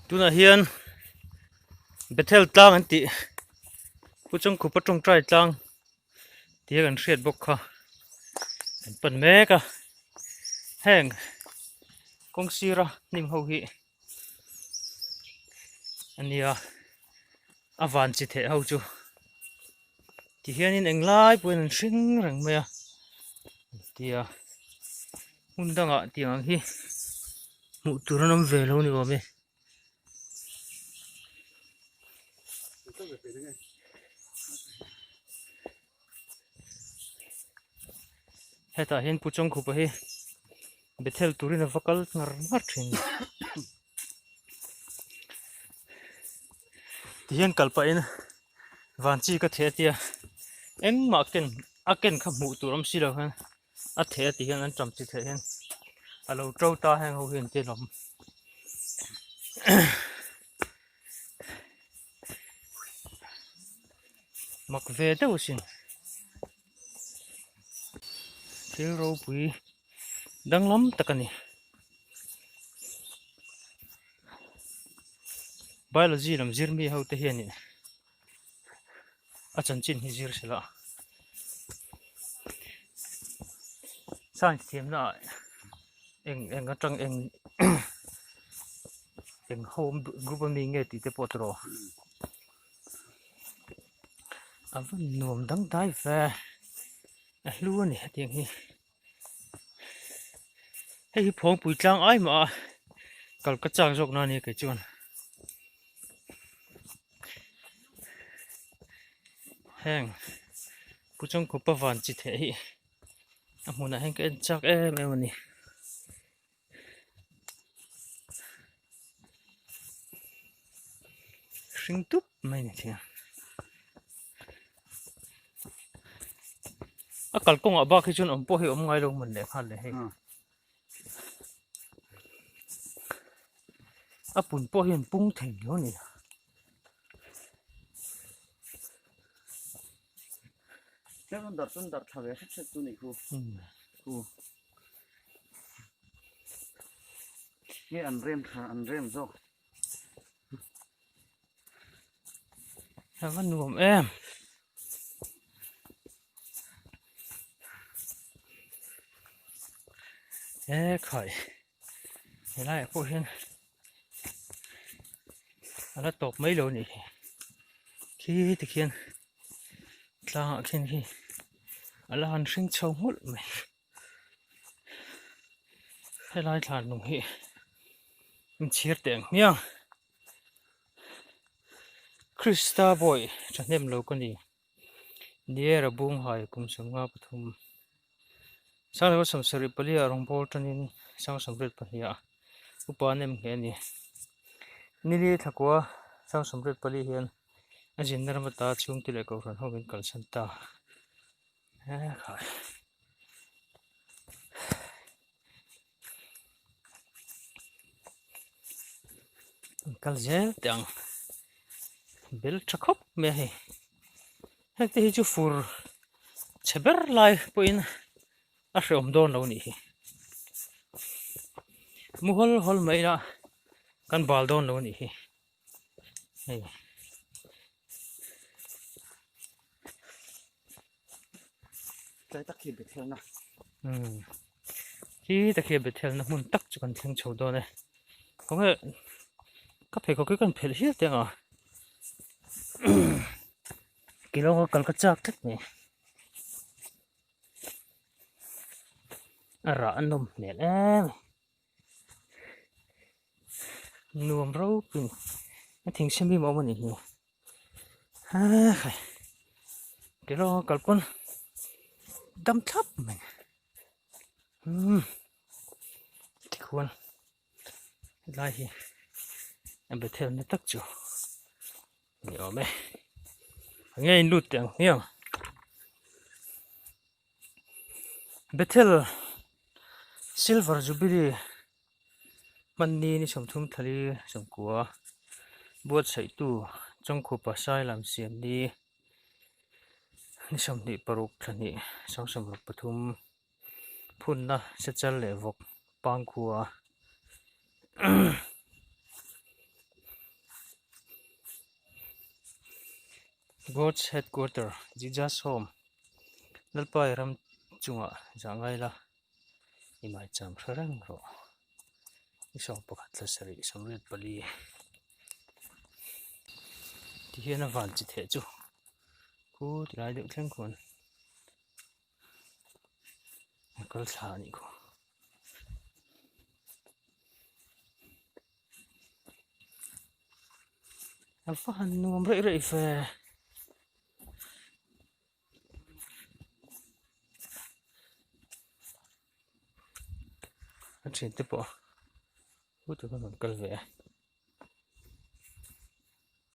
Tunah hian Bethel tlang an tih Pu Changkhupa tawngtai tlang tia kan hriat bawk kha an pan mek a heng kawng sira hnim ho hi a nia a van chi theh ho chu ti hianin englai pawhin an hring reng mai a tia hmun dangah tiang ang hi hmuh tur an awm ve lo ni awm e. Hetah hian Pu Chawngkhupa hi Bethel turin a va kal ngar ngar thin. Tihian kal pahin van chi ka theh a tia engmah ken a ken kha hmuh tur awm si lo hian a theh a ti hian an ṭam chi theih hian a lo ṭo ta heng ho hi an tenawm. Mak ve deuh asin. Thil ropui danglam tak a ni. Biology lam zir mi ho te hianin a chanchin hi zir sela science thiamna ah eng eng atang eng eng ho group ami nge tih te pawh tawh a va nuam dangdai ve a hlu a ni hetiang hi hei hi phawngpui tlang ai mah a kal ka chak zawk na a ni kei chuan. Heng Pu Chawngkhupa van chi theh hi a hmunah hian ka en chak em em a ni. Hring tup mai a ni thei a. A kalkawngah bak hi chuan awm pawh hi awm ngai lo man leh nghal leh hei. A pun pawh hian pung thei lo a ni. Tlem an darh chuan darh thla ve hret hret chu ni khu. Khu. Nge an rem thla an rem zawk. A va nuam em. E khai helaiah pawh hian a la tawp mai lo a nih hi khi tikhian tlangah khian khi a la han hring chho nghulh mai. Helai thlan lung hi inchhir teh ang hmiang Krista bawi thahnem lo ka ni Niera Bunghai kum sawmnga pathum Sanglo sawmsarih pali ah rawng bawr tanin sang sawmriat pahnih ah upa an em nghe a ni. Nili thlakua sang sawmriat pali hian a zinna ram ata chhungte leh kohhran ho min kalsan ta. Kal zel teh ang bel tha khawp mai a hei heng te hi chu fur chhe ber lai pawhin a hrehawm dawn lo a nih hi mu hawl hawl mai ila kan bal dawn lo a nih hi. Hei Tlai tak hi Bethelna. Umm khi tak hi Bethelna hmun tak chu kan thleng chho dawn e. Khawnge ka pheikhawk hi kan phelh hial teng a. Kilo ka kal ka chak tlat mai. A rah a nawm hmel em. Nuam ropui a thingse mi awm a nih hi hai kelaw kal pawn dam thlap mai umm tikhuan helai hi a bethel na tak chu ni awm e enge in lut teh ang hmiang. Bethel Silver Jubilee hmanni ni sawmthum thali sawmkua buatsaihtu Chawngkhupa Sailam Siamni ni sawmhnih paruk thlahnih sawmsawmruk pathum phunna sechal leh vawk pangkhua. God's headquarter Jesus home Lalpa i ram chungah zah ngai la i maicham hre reng rawh i 11 thla sarih 84 tihian a van chi theh chu khu tilai deuh thleng khuan a kal thla a nih khu. A va han nuam reuh reuh ve. A thian te pawh pu tur khan rawn kal ve a.